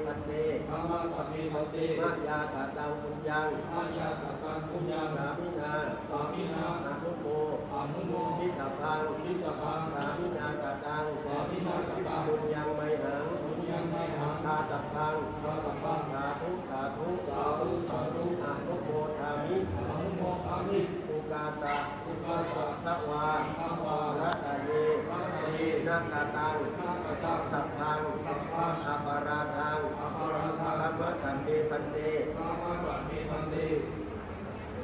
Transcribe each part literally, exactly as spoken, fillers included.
Bhante. Khamātha me bhante. Mayā kataṃ puññaṃ. Mayā kataṃ puññaṃ. Sāminā. Sāminā. Anumo. Anumo. Ditabbaṃ. Ditabbaṃ. Sāminā kataṃ. Sāminā kataṃ. Puññaṃ mayhaṃ. Puññaṃ mayhaṃ. Dātabbaṃ. Dātabbaṃ. Sādhu sādhu. Sādhu sādhu. Anumodāmi. Anumodāmi. Ukāsa. Ukāsa. Tvā. Tvā. Hadaye. Hadaye. Na kataṃ. Na kataṃ. Sabbaṃ. Sabbaṃ. Aparādhaṃ. Aparādhaṃ. Khamatha me bhante. Khamatha me bhante.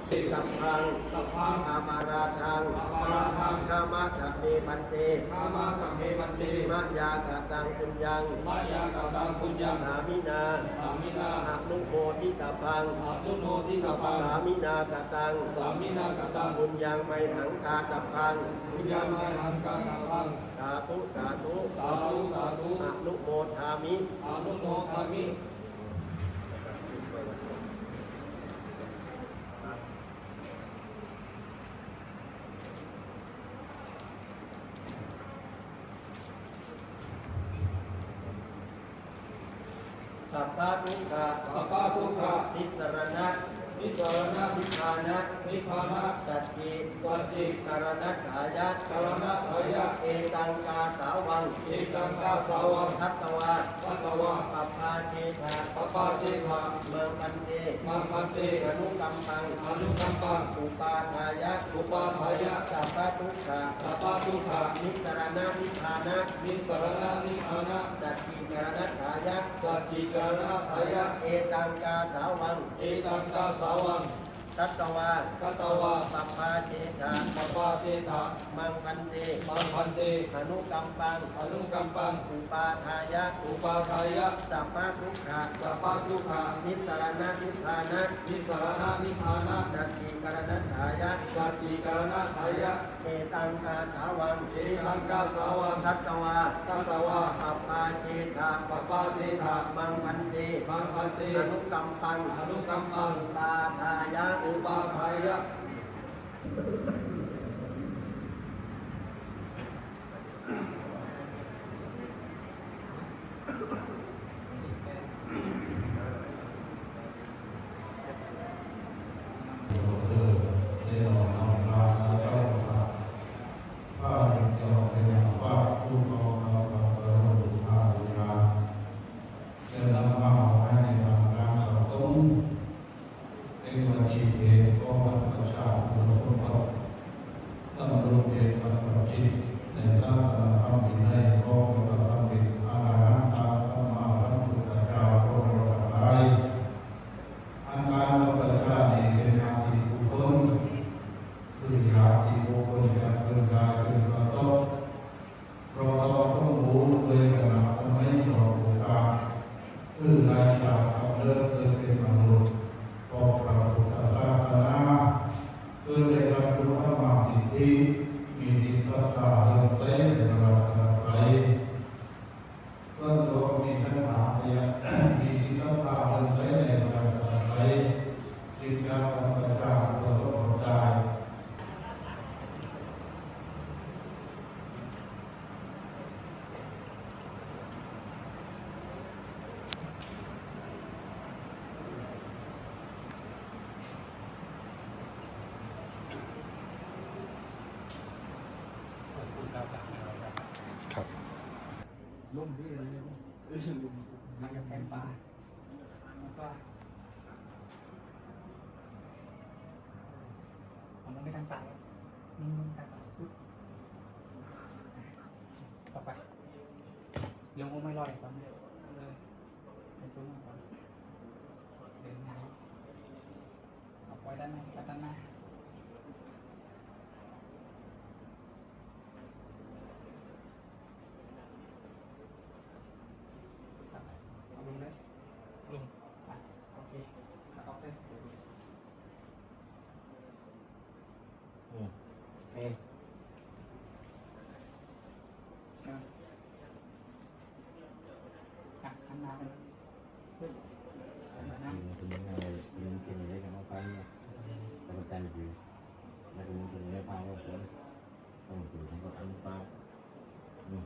Sabbaṃ. Sabbaṃ. Aparādhaṃ. Aparādhaṃ. Khamatha me bhante. Khamatha me bhante. Mayā kataṃ puññaṃ. Mayā kataṃ puññaṃ. Sāminā. Sāminā. Anumoditabbaṃ. Anumoditabbaṃ. Sāminā kataṃ. Sāminā kataṃ. Puññaṃ mayhaṃ dātabbaṃ. Puññaṃ mayhaṃ dātabbaṃ. Sādhu sādhu. Sādhu sādhu. Anumodāmi. Anumodāmi. Sabbadukkhā. Sabbadukkhā. Nissaraṇa. Nissaraṇa. Nibbāna. Nibbāna. Sacchi. Sacchikaraṇatthāya. Karaṇatthāya. Etaṃ kāsāvaṃ. Etaṃ kāsāvaṃ. Datvā. Datvā. Pabbājetha. Pabbājetha. Maṃ bhante. Maṃ bhante. Anukampaṃ. Anukampaṃ. Upādāya. Upādāya. Sabbadukkhā. Sabbadukkhā. Nissaraṇa. Nibbāna. Nissaraṇa. Nibbāna. Sacchikaraṇatthāya. Sacchikaraṇatthāya. Etaṃ kāsāvaṃ. Etaṃ kāsāvaṃ. Datvā. Datvā. Pabbājetha. Pabbājetha. Maṃ bhante. Maṃ bhante. Anukampaṃ. Anukampaṃ. Upādāya. Upādāya. Sabbadukkhā. Sabbadukkhā. Nissaraṇa. Nibbāna. Nissaraṇa. Nibbāna. Sacchikaraṇatthāya. Sacchikaraṇatthāya. Etaṃ kāsāvaṃ. Etaṃ kāsāvaṃ. Datvā. Datvā. Pabbājetha. Pabbājetha. Maṃ bhante. Maṃ bhante. Anukampaṃ. Anukampaṃ. Upādāya. Upādāya. Trên năm ba một hai ngày làm ăn thành công. Trên mà tìm về có mặt ở trạm của Phật. Tâm luôn về Phật Phật trị. Để ta là tâm vị này có cái là tâm vị A La Hán ta tâm mà tâm của ta trao có một là lai. Ăn ta có phải là để về nhà thì cũng không. Sự giả thì vô cùng là quyền tài quyền và tốt. เราต้องรู้ด้วยกันนะ ไม่ยอมโอกาส คือรายจากกำเนิดเกิดเป็นมนุษย์ ก็พระพุทธศาสนา คือได้รับรู้ธรรมะสิทธิ มีจิตศรัทธาเลื่อมใสในพระรัตนตรัย ส่วนตัวก็มีศรัทธาใน มีจิตศรัทธาเลื่อมใสในพระรัตนตรัย จึงจะทำประชาชนสมใจ ครับ ร่มที่อะไรเนี่ย ร่ม มันจะแทงปลา มันก็ เอามันไม่ทันสาย อืม ต่อไป เรื่ององค์ไม่ลอยก่อนเลย เป็นซุ้มก่อน เดินหน้า เอาปล่อยด้านใน ตัดด้านหน้า เอาลงเลย ลง อ่ะ โอเค แล้วก็เต้น อืม เอ๊ะ อ่ะ อ่ะ หันหน้าไป ขึ้น หันหน้า Yung tumingin na, yung kinilay ka ng payo. Kapag tayo, di. Lagi yung kinilay pa ako, sir. Ang tumingin ko, ano pa? Hmm.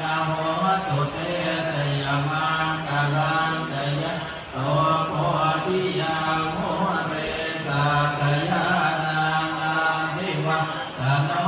Sabbamaṅgalaṃ hotu te jayamaṅgalaṃ. Jayanto bodhiyā mūle sakyānaṃ nandivaḍḍhano,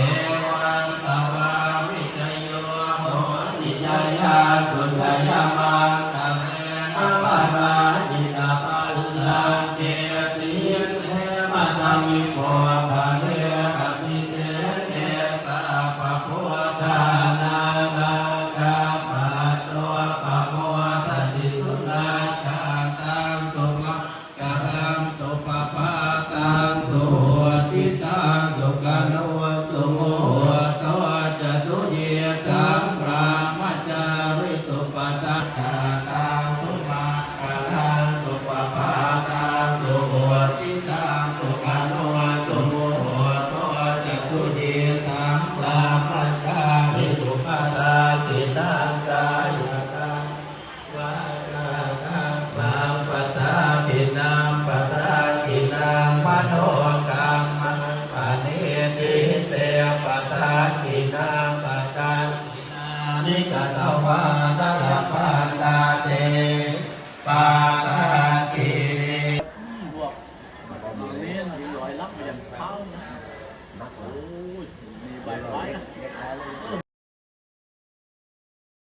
evaṃ tvaṃ vijayo hohi jayassu jayamaṅgale. Aparājitapallaṅke sīse paṭhavipokkhare abhiseke sabbabuddhānaṃ aggappatto pamodati. Sunakkhattaṃ sumaṅgalaṃ supabhātaṃ suhuṭṭhitaṃ sukhaṇo sumuhutto ca suyiṭṭhaṃ brahmacārisu. Sunakkhattaṃ sumaṅgalaṃ supabhātaṃ suhuṭṭhitaṃ sukhaṇo sumuhutto ca suyiṭṭhaṃ brahmacārisu. Padakkhiṇaṃ kāyakammaṃ vācākammaṃ padakkhiṇaṃ padakkhiṇaṃ manokammaṃ paṇidhī te padakkhiṇā. Padakkhiṇāni katvāna labhantatthe pa